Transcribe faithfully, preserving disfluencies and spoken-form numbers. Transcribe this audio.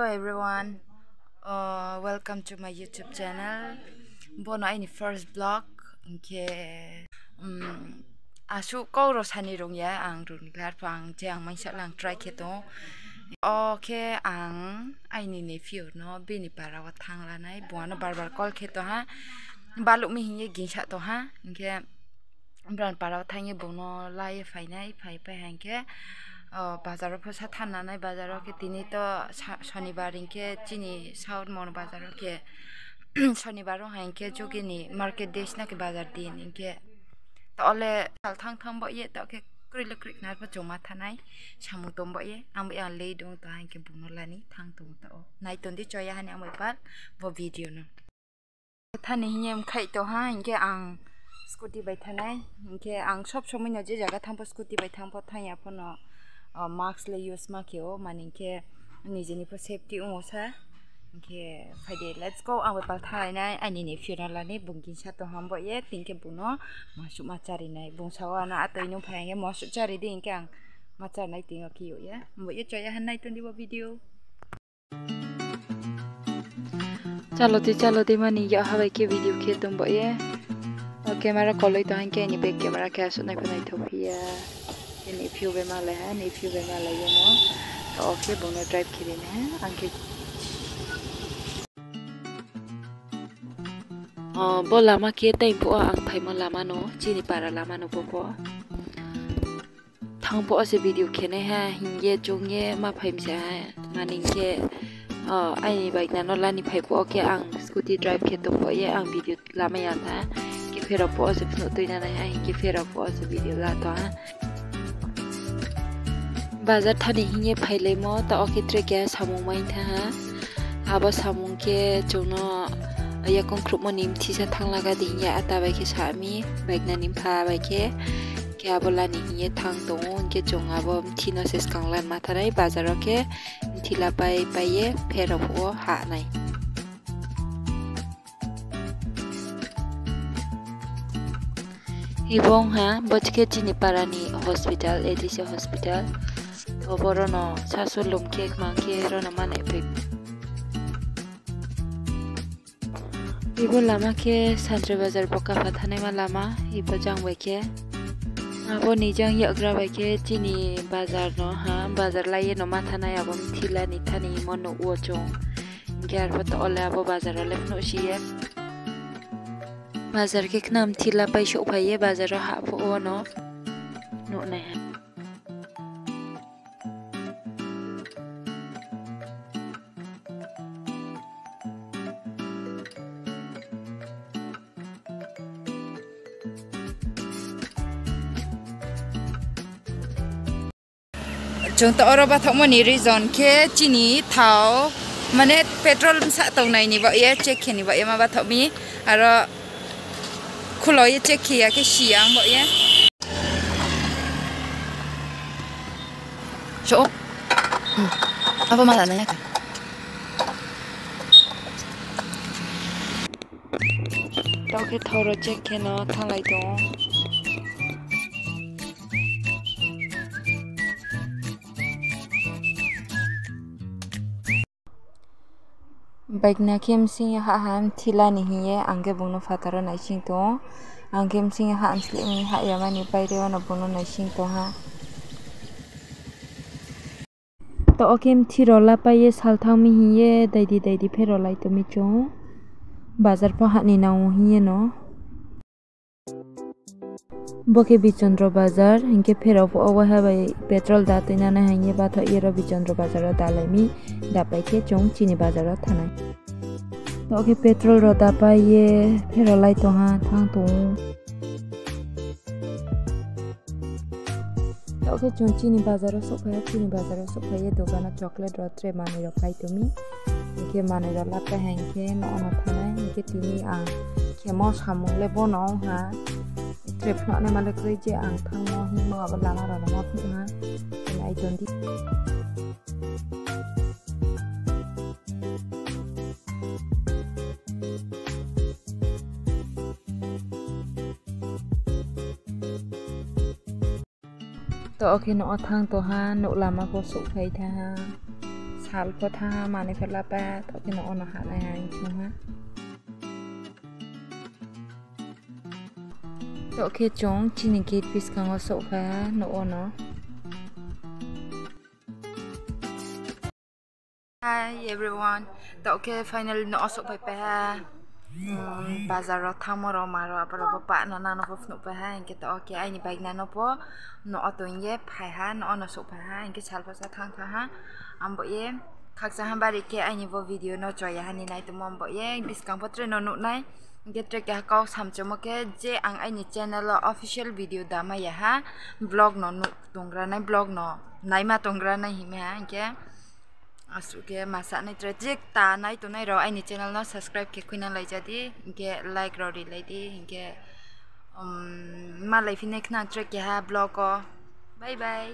Hello everyone, uh, welcome to my YouTube channel. Bono aini first vlog, hing khe, um, asuh kau rao sani rung ya, ang rung ni klar pho ang je ang maingsa lang try khe tong ou. O khe ang aini nephew no bini para wo thanng lanai, bung ano bar bar call khe tong ha, baluh mi hing ye gingsa tong ha, hing khe brao ni para wo thanng ye bung no la ye phainai, phai pai ha hing khe, o, bazar wo pho sa thanng nanai, bazar wo khe tini to sa-, sonibar hing khe chini South Mono bazar wo khe, sonibar wo ha hing khe jogi ni market day sna khe bazar din hing khe, to le sal thanng thanng bo ye to khe kroi le kroi khna pho chung ma thanai, samung tong bo ye, ang bo ya lei dong tong ha hing khe bung no la ni thanng tong ta ou. Nai tong di choya ha ni ang bo pal bo video no. Thani hing ye mkhaih tong ha, hing khe ang scooty bai thanng nai, hing khe ang sob somoi no je zaga thanng pho scooty bai thanng pho thanng ya pho no, o, mask le use ma khe ou, mani hing khe nijeni pho safety ong ou sa, hing khe phai di, let's go, ang bo pal thannglai nai, aini nephew no la ni, bung gingsa tong ha bo ye, tini khe bung no masuh ma chári nai, bung sa ou ano atoi nung phai hing khe masuh chári di, hing khe ang ma chár nai tini yo khe yag ya, bo ye choya ha nai tong di bo video. Chalo di, chalo di mani yak ha bai khe video khe tong bo ye. O camera koloi tong hing khe aini back camera khe asuh nai pho naithao phi ya. Nephew bai malai ha, nephew bai malai ye no. To o khe bung no drive khe ri nai ha, ang khe. O, bo lama khe tei phuh wo ang phaimo lama no, chini para lama no bo pho. Thanng phuh wo se video khe nai ha, hing ye chung ye ma phai mi se ha, mani hing khe, o, aini bike nano la ni phai phuh wo khe ang scooty drive khe tong phuh ye ang video lamai ya tha, khe pherao phuh wo se phnuh tui nanai ha, hing khe pherao phuh wo se video la tong ha. Bazar thani hing ye phailaimo, taoh wo khe tre keha samung mai tha ha. Abo samung khe chung no yakoung khruhmo ni mthi sa thanng laga di hing ye ata bai khe sa mi, bike nani mpha bai khe. Khe abo la ni hing ye thanng tong ou, hing khe chung abo mthi no se skang lan ma thanai, bazar wo khe mthi lapai pai ye pherao phuh wo hah nai. Ibong ha, bo khe chini para ni hospital, A D C hospital. O boro no sasu lum khe, kmang khe, ro no manai pai. Ibo lama khe Santre Bazar bo kapha thanaima lama, ibo jang bai khe. Abo ni jang yakgra bai khe chini bazar no ha, bazar lai ye no ma thanai abo mthi la ni thani imo nuh wo chung. Hing khe arphuh to o le abo bazar wo le phnuh si ye. Bazar khe khna mthi lapai souhphai ye bazar wo hah phuh wo no nuh nai ha. Chung to oro bathohmo ni reason khe chini thao, mane petrol bsa tongnai ni baoh ye, check khe ni baoh ye ma bathoh mi, aro khulo ye check khe ya khe si ya ong baoh ye. So, abo ma lanai ya khe. Taoh khe thao rao check khe no thannglai tong ou. Bike na khe bsing ye hah ha, mthi la ni hing ye, ang khe bung no phathar wo naising tong ou. Ang khe bsing ye hah msleh mi hah ya mani paire wo no bung no naising tong ha. Taoh khe mthi rao lapai ye sal thanng mi hing ye, daidi daidi pherao lai tong mi chung. Bazar pho hah ni nang ou hing ye no. Bo khe Bichondro Bazar, hing khe pherao phuh wo waiha bai petrol da tuinanai hing ye bathoh ye ro Bichondro Bazar wo dalai mi, dapai khe chung chini bazar wo thanai. Taoh khe petrol rao dapai ye pherao lai tong ha, thanng tong ou. Taoh khe chung chini bazar wo souhphai ha, chini bazar wo souhphai ye dogan wo chocolate rao tre manoi rao pai tong mi. Hing khe manoi rao lapai ha hing khe nouh no thanai, hing khe tini ang khemo samung le bo no ong ha. Tre phnuh naima le kroi je ang thanngmo hingmo abo lama rao no ma phnuh ha. Nai tong di. Taoh khe nouh wo thanng tong ha, nouh lama pho souhphai tha ha. Sal pho thanng ha, manoi pho la pai ha, taoh khe no ono hah nai ha, chung ha. Taoh khe chung chini gate buskang wo souhphai ha, nouh wo no. Hi everyone, taoh khe finally nouh wo souhphai pai ha. Bazar rao thanngmo rao ma rao abo rao pho pah no nang no pho phnuh pai ha, hing khe taoh khe aini bike nang no pho nouh wo tong ye phai ha, nouh wo no souhphai ha, hing khe sal pho sa thanng thanng ha. Abo ye khakchang ha bari khe aini bo video no choya ha ni nai tongmo, abo ye buskang pho tre no nuh nai. Hing khe tre keha kau samchomo khe je ang aini channel wo official video da mai ya ha, vlog no nuh tongra nai, vlog no naima tongra nai hingmai ha, hing khe asuh khe ma sa nai tre. Je kta nai tongnai rao aini channel no subscribe khe khuinang lai ja di, hing khe like rao rilai di, hing khe, um, malai phi nai khna tre keha vlog wo. Bye bye.